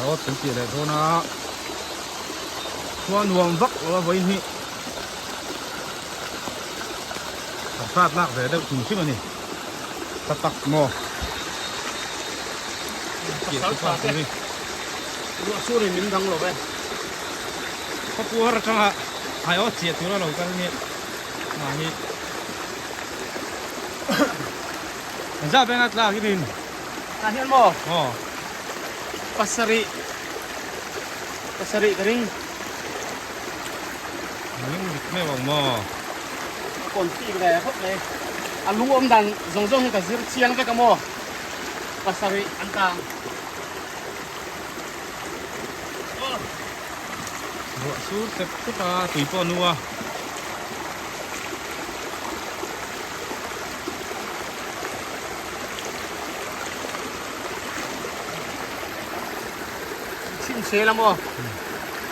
Awt kan tih leh dawn a, khua nuam vak lo a vawiin hi kan hrat lak ve deuh hrim hrim a ni. Ka tak maw? Pasal tha te ruah sur in min dang lo ve. Khawpuar atanga aiawt chiah tura lo kal ni mah hi. Engzah veng a tlak i rin? Tah hian maw? Aw. Pasarih pasarih ka ring. Ring dik meuh ang maw? Ka kawn fik ve khawp mai. A lung awm dan zawng zawng hi ka zir chiang vek a maw? Pasarih an tang. Ruah sur sep sep a, tui pawh a nu a. Chhinchhe la maw?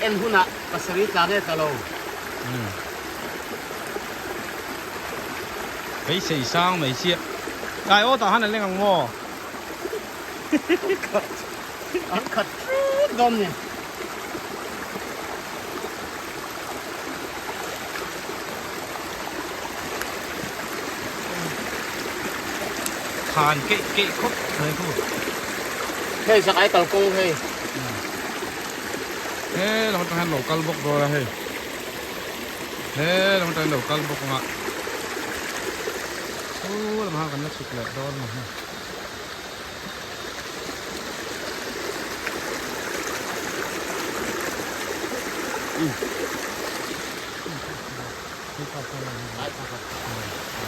En hunah pasarih tla nge tla lo. Beisei sang mai chiah. Tlai aw tah han an leng ang maw? An khat thut dawn ni. Khan keih keih khawp mai khu. Hei sak ai kalkawng hei. He lam atang hian lo kal bawk dawn a hei. He lam atang hian lo kal bawk ang a. Chu lamah khan kan la chhuk leh dawn a ni.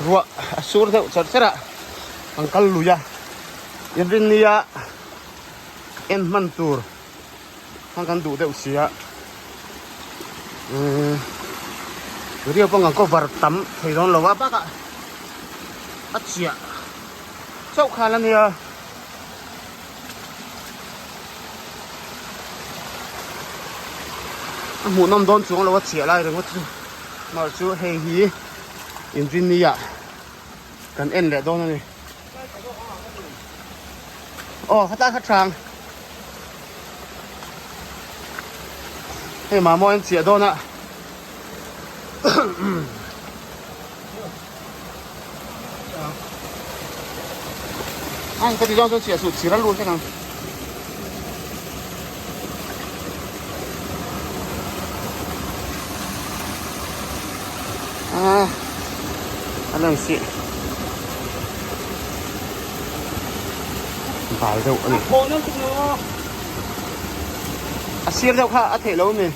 Ruah a sur deuh char char a an kal lui a inrinnia en hman tur khan kan duh deuh si a umm video pawh kan cover tam thei dawn lo a bakah a chiah. Chauh khan a nia. A hmuhnawm dawn chuang lo a chhiah lai ringawt chu mar chu hei hi inrinni ah kan en leh dawn a ni. Aw khatlai kha thang hei mamawh an chiah dawn a. Ang ka ti zawng chuan chhiah suh chhir a lut vek ang. Ah, a lang si. Bal deuh a ni. A sir deuh kha a theih lo mi.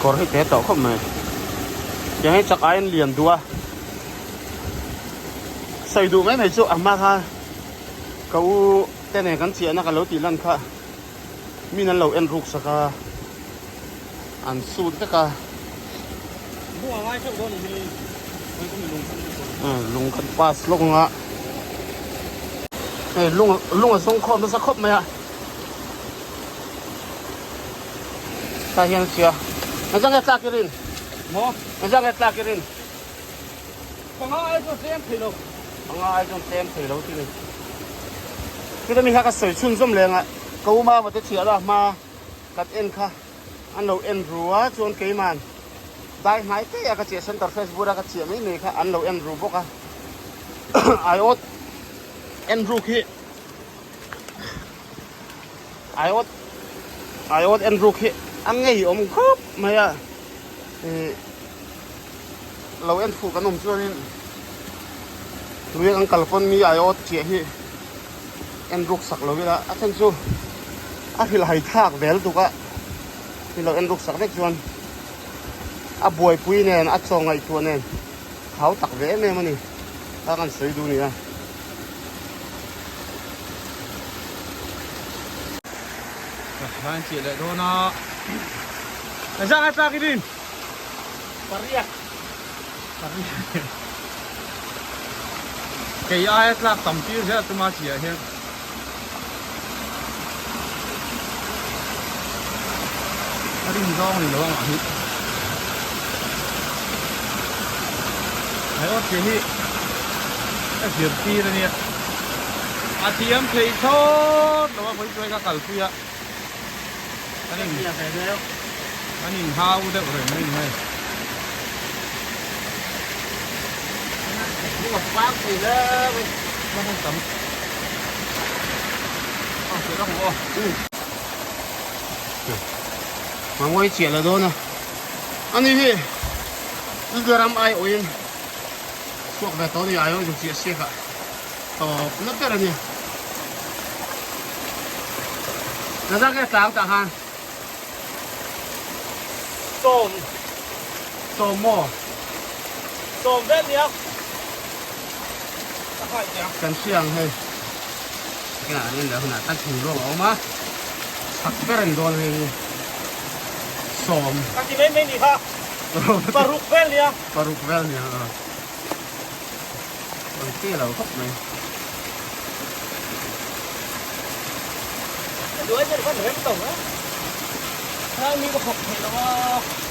Kawr hi te tawh khawp mai tiang hi chak aiin lian duh a sawi duh mai mai chu a hma kha ka u te nen kan chiahna ka lo tih lan kha min an lo en ruk sak a an sut vek a. Lung kan pass lawk ang a hei lung lung a zawng khawm nasa khawp mai a tah hian a chhia engzah nge tlak i rin maw engzah nge tlak i rin panga ai chuan tlem thei lo panga ai chuan tlem thei lo tih ni chuta mi kha ka sawi chhunzawm leng a ka u mama te chhiah la hma kan en kha an lo en ru a chuan keiman dai hnai te a ka chiah center facebook a ka chiah mai mai kha an lo en ru bawk a aiawt en ruk hi aiawt aiawt en ruk hi a ngei awm khawp mai a ih lo en fuh kan awm chuanin lui an kal pawn mi aiawt chiah hi en ruk sak lo ila a then chu a hrilhhai thlak vel tuk a ni lo en ruk sak vek chuan a buaipui nen a chaw ngaihtuah nen hau tak ve em em a ni a kan sawi duh nia. Line chiah leh dawn a engzah nge tlak i rin? Pariat. Pariat. Kei aia tlak tam tir zel tuma chiah hian. A rin zawng ni lo ang ah hi. Aiawt tih hi ka zirtir a nia. A thiam thei thlawt lo a vawi chuai ka kalpui a. Kan in kan in hau deuh reng mai ni hei. Mangawi chiah la dawn a. Ani hi India ram ai awhin chhuak ve tawh a ni ai awh zuk chiah siak ah tawp na ber a ni. Nazar ke tlang tah khan Sawm sawm maw? Sawm vel nia ka hai teh a. Kan hria ang hei. Kinah kan en leh hunah tak thingruang a awm a, chak ber a ni dawn hei hi. Sawm. Ka ti mai mai ni kha. Paruk vel nia. Paruk vel nia a. Ang te lo khawp mai. Duai ber khan rem to a. Thlai mi ka khawp thei lo a.